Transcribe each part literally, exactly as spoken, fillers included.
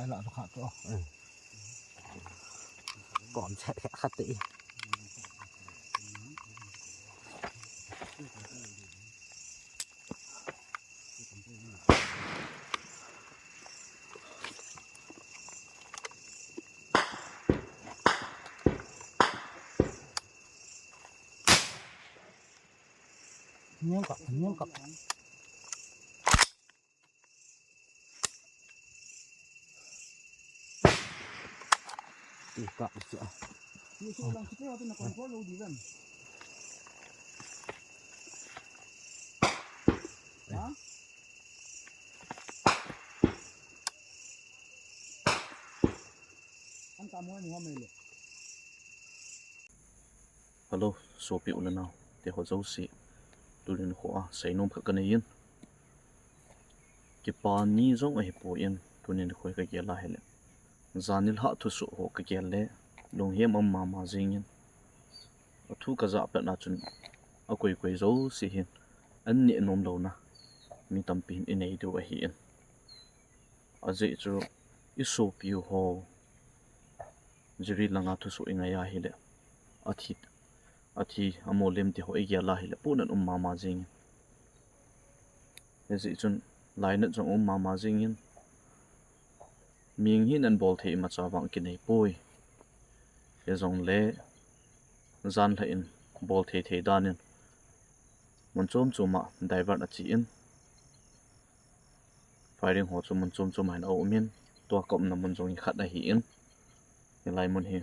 Lah, khat to. Kom chat khat te. Nyang kap, nyang kap. Ti kap si a. Ni su lang kiti wa tu na control lo di kan. Ha? An ta mo ni ho me le. Hello, sopi u le nao te ho jouse. Tunin kho a seinom khat kanei in. Kipa ni jong ahipoi, tunin kho kagel a hile, jan nilhah thusoh ho kagel le, lunghem um mama jingin. Athu kajah pet na chun, akoi koi jouse hin, an neh nom louna mi tampi hin inei diu ahin. Ajeh chu i sopi u ho, Jiri langa thusoh i ngai a hile, athi, athi amolem ti ho i gel a hile, pohnat um mama jingin. Hijeh chun, lainat jong um mama jingin. Mihing hin an bol thei imacha vang kinei poi. Hijongle, janlhah in bol thei thei dan in, mun chom chom a divert achi in. Firing ho chu mun chom chom a hin aum in, tua ka umna mun jong hi khat ahin. Hilai mun hi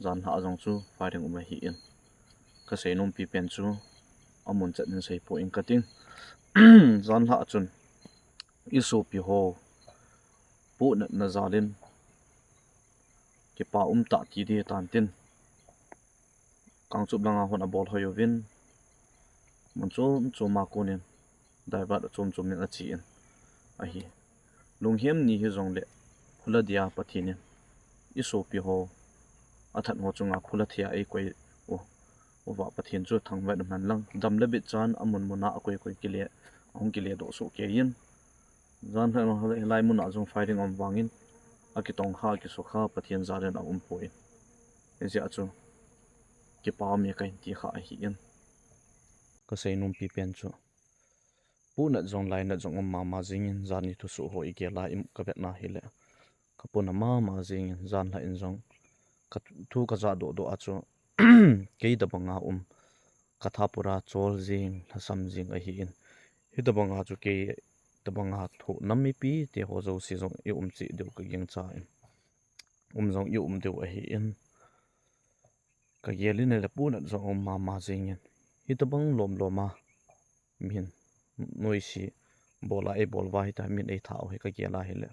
janlhah a jong chu firing um ahin. Kasei nompi pen chu amun chet in sei poi kating. Janlhah a chun i sopi ho pohnatna jal in kipa um tah ti ding ahitan tin. Kangchup langa hon abol hoi uvin, mun chom chom a kon in, divert chom chom in achi in ahi. Lunghem ni hijongle, phula dia Pathen in i sopi ho, athat ho chunga phula thei a eikoi u, uva Pathen chu thangvah in umhen lang, dam le bit chan amun mun a akoi koi kile, ahung kile doh soh kei in. Janlhah a hilai mun a jong firing aum vangin, akitong kha, akisukha, Pathen jal in aum poi. Hijeh a chu, kipa um e kahin ti kha ahin. Kasei nompi pen chu, pohnat jong lainat jong um mama jingin, janhi thusoh ho i gel a i kavet na hile, kapona mama jingin, janlhah in jong kathu kajah doh doh a chu, kei tabanga um, katha pura chol jing, lhasam jing ahin. Hitabanga chu kei tabanga thoh nam mipi te ho jouse jong i um cheh diu kagingchan. Um jong i um diu ahin. Kagel in le pohnat jong um mama jingin. Hitabang lom lom a, mihin noise bol a eibol uva hita, min eitha u hi kagel a hile,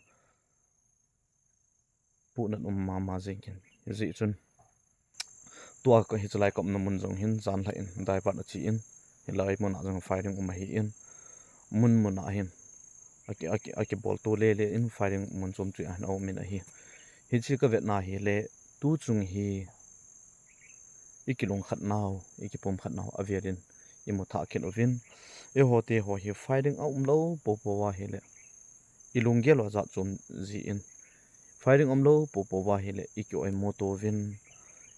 pohnat um mama jingin. Hijeh chun, tua ka hichelai ka umna mun jong hin janlhah in divert achi in, hilai mun a jong firing um ahin, mun mun a hin aki, aki, akibol to le le in firing mun chom chom a hin aum in ahi. Hiche kavet na hile, tu chung hi i kilungkhat nau, i kipumkhat nau avel in i mu thah kit uvin. Eiho te ho hi firing aum lou popo uva hile, i lunggel uva jat chom jin, firing aum lou popo uva hile, i ki-oimo to uvin,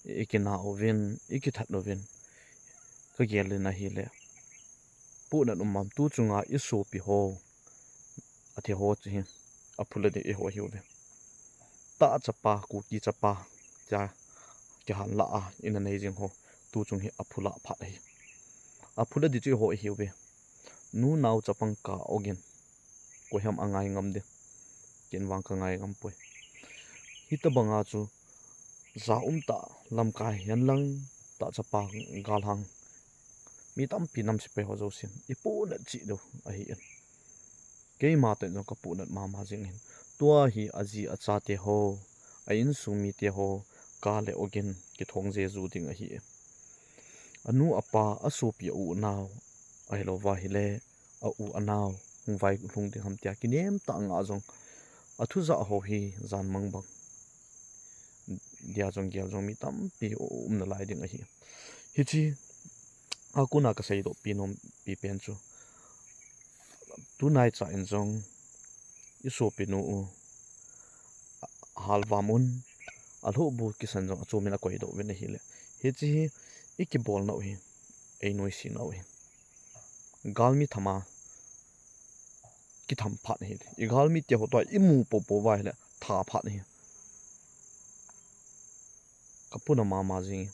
i kina uvin, i kithat uvin. Kagel in ahile, pohnat um mama, tu chunga i sopi ho, athe ho chu hi, aphula ding eiho hiuve. Tah chapa, Kuki chapa, tia kihan la a, ina nei jing ho, tu chung hi aphula phat ahi. Aphula ding chu eiho hiuve. Nu nao chapang ka ogin, koi ham angai ngam ding. Ken vang kangai ngam poi. Hitabanga chu, ja um tah lamkai hihen lang, tah chapa galhang, mi tampi nam sepai ho jousen i pohnat cheh diu ahin. Keima tah in jong ka pohnat mama jingin. Tua hi aji achate ho, a insung mite ho, ka le ogin kithong jeju ding ahi. Anu apa, asopi, a u anao, ahilou va hile, a u anao, hung vailhung ding ham tia kinem tah nga jong, athu jah ho hi jan mang bang dia jong gel jong mi tampi um nalai ding ahi. Hiche a kona kasei dohpi nompi pen chu, tunaicha in jong i sopi nu u, Halvam un, alhohbu kisan jong achomin akoidoh uvin ahile, hiche hi ikibolnau hi, einoisenau hi. Galmi thama kitham phat ahi. Igalmi teho toh imu poupou uva ahile tha phat ahi. Kapuna mama jing e.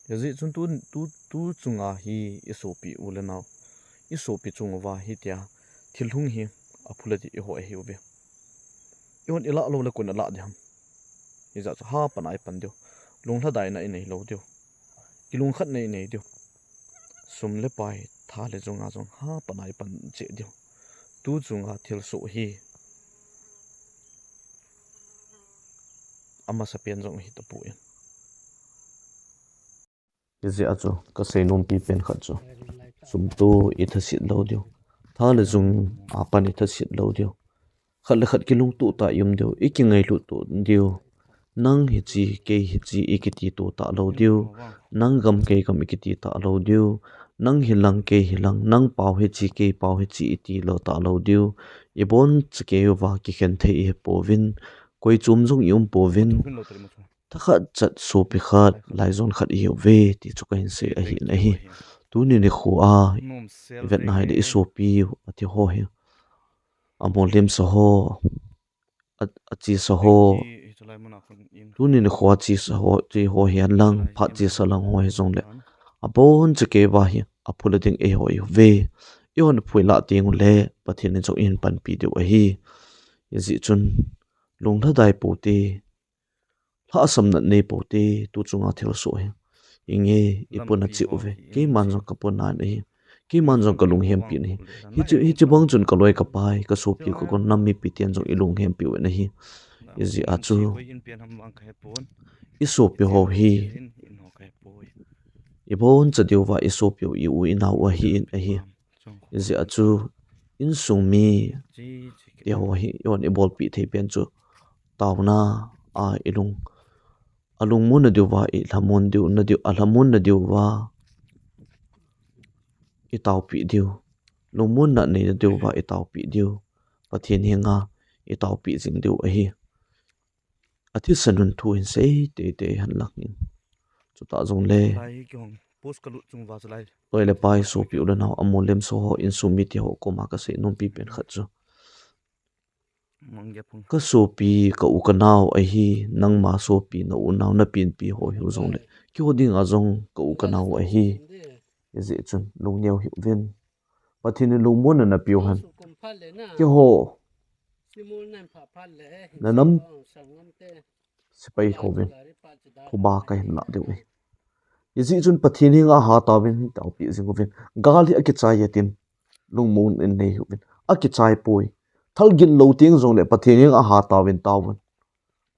Hijeh chun tu, tu, tu chunga hi isopi u le nao, isopi chung uva hitia thil hung hi aphula ding ihoi ahiuve. Ihon ilah lou le koin alah ding ham? Hijeh chun hapan a ipan diu, lunglhadaina inei lou diu, kilungkhatna inei diu. Sum le pai, tha le junga jong hapan a ipan cheh diu. Tu chunga thilsoh hi amasapen jong hitapoi. Hijeh a chu kasei nompi pen khat chu, sum toh ithaset lou diu, tha le jung a pan ithaset lou diu. Khat le khat kilungtoh tah a ium diu, ikingailut toh diu. Nang hiche, kei hiche ikiti toh talou diu. Nang gam, kei gam ikiti talou diu. Nang hilang, kei hilang, nang pao hiche, kei pao hiche iti lou talou diu. Ibonchakei uva kikhen thei ihipouvin, koi chom jong iumpouvin. Thakhat chat sopi khat, laijon khat ihiuve ti chu kahin sei ahin ahi. Tuni nikho a ivetna hile isopiu ati ho hi, amolhimsa ho, a, achesa ho, tuni nikho a chesa ho, che ho hihen lang, phat chesa lang ho hijongle, abonchakei uva hi aphula ding eihoi uve. Ihon phuilah tengule Pathen in jong eihin panpi diu ahi. Hijeh chun lunglhadai poute, lhahsamna nei poute, tu chunga thilsoh hi. Inge, ipuna cheh uve. Keiman jong kapuna ahi. Keiman jong kalunghempi ahi. Hiche, hiche bang chun kaloi kapai, kasopi kagon, nam mipi ten jong ilunghempi uvin ahi. Hijeh a chu isopi ho hi iboncha diuva isopiu, i-u inau ahin ahi. Hijeh a chu insung mite ho hi ihon ibolpeh thei pen chu taona a ilung, alungmonna diuva, ilhamon diu, na diu, alhamonna diuva itaopeh diu, lungmonna neina diuva itaopeh diu, Pathen henga itaopeh jing diu ahi. Athisan un thu hin sei teitei hen lang in, chutah jongle, loi le pai, sopi u le nao, amolhimsa ho, insung mite ho koma kasei nompi pen khat chu, kasopi, ka-u kanao ahi. Nangma sopi, na-u nao, napi napi ho hiu jongle, keiho dinga jong ka-u kanao ahi. Hijeh chun lungneo hih uvin. Pathen in lungmonna napeu hen. Keiho nanam sepai houvin phuba kahin lah diu ahi. Hijeh chun Pathen henga hataovin, taopeh jing uvin. Gal hi akichai e tin lungmon in nei hih uvin. Akichai poi. Thal gin lou teng jongle Pathen henga hataovin taovun.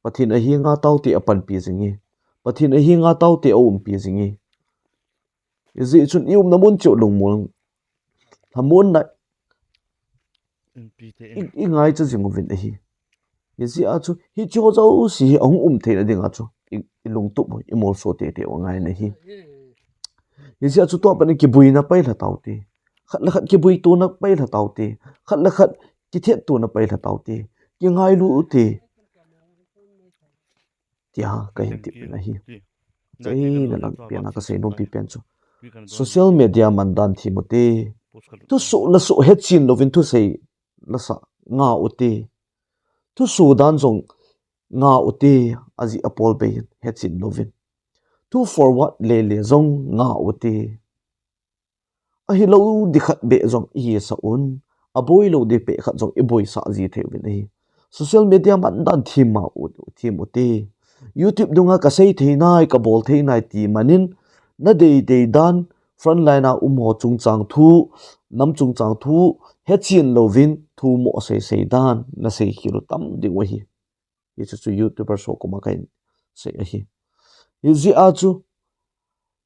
Pathen ahenga taote apanpi jinge. Pathen ahenga taote aumpi jinge. Hijeh chun iumna mun cheh u lungmon, lhamonna i, ingaicha jing uvin ahi. Hijeh a chu hicheho jouse hi ahung um theina dinga chu i, ilungtup u, imolso teitei u angai ahi. Hijeh a chu tua pat in kibuina pailha taote. Khat le khat kibuitona pailha taote. Khat le khat kithetona pailha taote. Kingailu ute, tia kahin tepin ahi. Chaina lang pen a kasei nompi pen chu, social media mandan them ute. Thusoh lasoh hechen louvin thusei lasah nga ute. Thusoh dan jong nga ute, ajeh apol bei in hechen louvin. Thu forward lele jong nga ute. Ahilou dikhat beh jong ihisah un, aboilou dikhat beh khat jong iboisah ji thei uvin ahi. Social media mandan them ma u, them ute. YouTube dunga kasei thei nai, kabol thei nai ti manin, nadeidei dan, frontline a umho chungchang thu, nam chungchang thu hechen louvin thu mo seisei dan nasei khel u tam ding u ahi. Hiche chu YouTuber ho koma kahin sei ahi. Hijeh a chu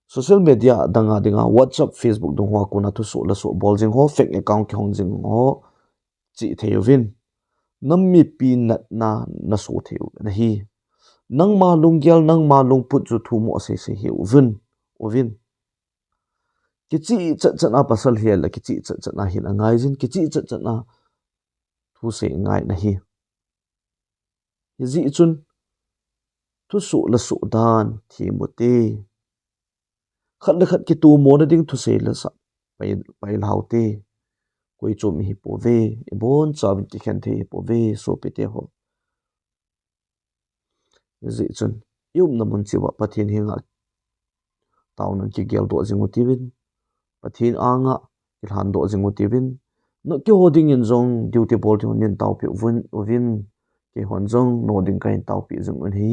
social media danga dinga, WhatsApp, Facebook dung hoa kona thusoh lasoh bol jing ho, fake account kihong jing ho chih thei uvin. Nam mipi natna naso thei uvin ahi. Nangma lunggel, nangma lungput chu thu mo seisei hih uvin, uvin. Kicheh chatchat a pasal hile kicheh chatchat a hin angaijin, kicheh chatchat a thusei angai ahi. Hijeh chun thusoh le soh dan themute. Khat le khat kitomona ding thusei le sa pai, pai lhau te. Koi chom ihi pouve, ibon chauvin kikhen thei ihi pouve, sopite ho. Hijeh chun, i umna mun cheh uva Pathen henga taona kigeldoh jing u tivin, Pathen anga kilhandoh jing u tivin, na keiho dingin jong duty bol ding hon nin taopi uvin, uvin, keihon jong no ding kahin taopi jing u ahi.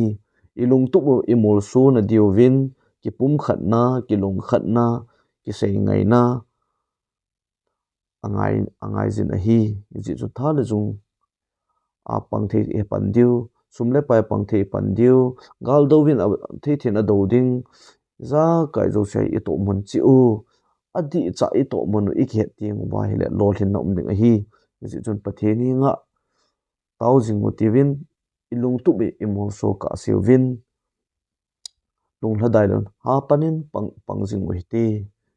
I lungtup u i molso na diuvin, kipumkhatna, kilungkhatna, kisei ngaina, angai, angai jin ahi. Hijeh chun tha le jung a pang thei i pan diu, sum le pai pang thei i pan diu, gal douvin a thei thei in a dou ding, ijakai jouse i tohmun cheh u, adih cha i tohmun u i kihet teng uva ahile lolhinna um ding ahi. Hijeh chun Pathen henga tao jing u tivin, i lungtup i, i molso kah seuvin, lunglhadai louvin, hapan in pang, pang jing u hite,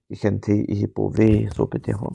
kikhen thei ihi pouve, sopite ho.